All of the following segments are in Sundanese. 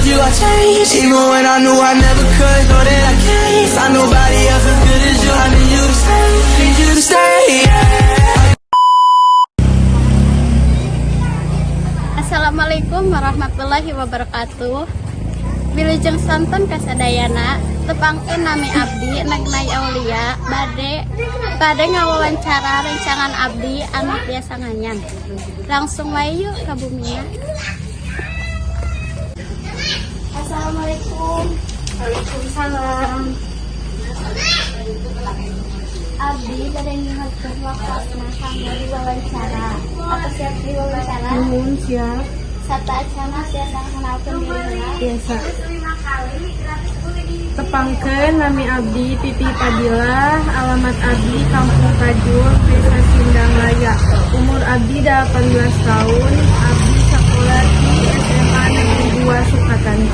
Told you I changed, even when I knew I never could. Know that I can't find nobody else as good as you. I need you to stay, need you to stay. Yeah. Assalamualaikum warahmatullahi wabarakatuh. Wilujeng sonten kasadayana. Tepangkeun, nami abdi Nagnai Aulia, bade ngawawancara rencangan abdi anu biasa nganyam. Langsung wae yuk ka bumina. Assalamualaikum. Waalaikumsalam. Abdi bade nyuhunkeun waktosna kanggo diwawancara. Apa siap diwawancara? Nuhun, siap. Sateuacanna tiasa kenalkeun dirina? Biasa. Tepangkeun, nami abdi Pipi Padilah, alamat abdi Kampung Kajul, Desa Sindanglaya. Umur abdi 18 tahun, abdi sekolah di SMA Negeri 2 Sukatani.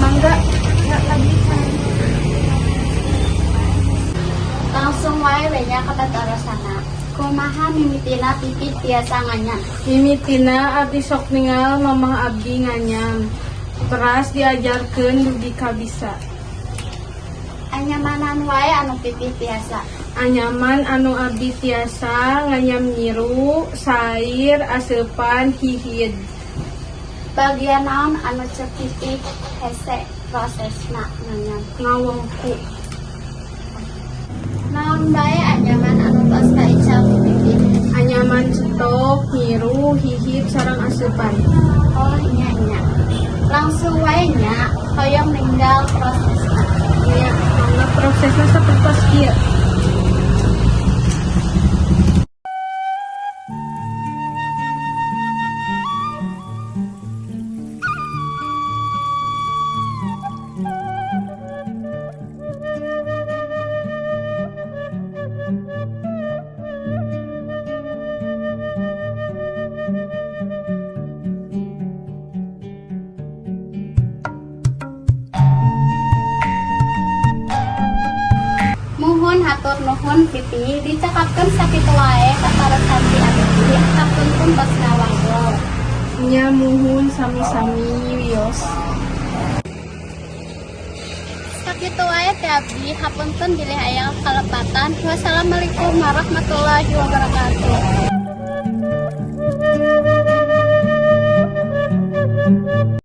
Mangga, nggak lagi. Langsung wae we nya ka patarosana. Kumaha mimitina Pipi tiasa nganyam? Mimitina abdi sok ningal mamah abdi nganyam. Teras diajarkeun dugi ka bisa. Anyamanan wae anu Pipi tiasa? Anyaman anu abdi tiasa nganyam nyiru, sair, aseupan, hihid. Bagian naon anu cek Pipi hese prosesna nganyam? Ngawengku. Naon bae anyaman anu tos kaical ku Pipi? Anyaman cetok, nyiru, hihid, sareng aseupan. Oh, nya nya. Langsung wae nya, hoyong ningal prosesna. Ya, mangga, prosesnya seperti kieu. Muhun, hatur nuhun, Pipi. Dicekapkeun sakitu wae patarosan ti abdi. Hapunten tos ngawagel. Nya, muhun, sami-sami, wios. Sakitu wae ti abdi, hapunten bilih aya kalepatan. Wassalamualaikum warahmatullahi wabarakatuh.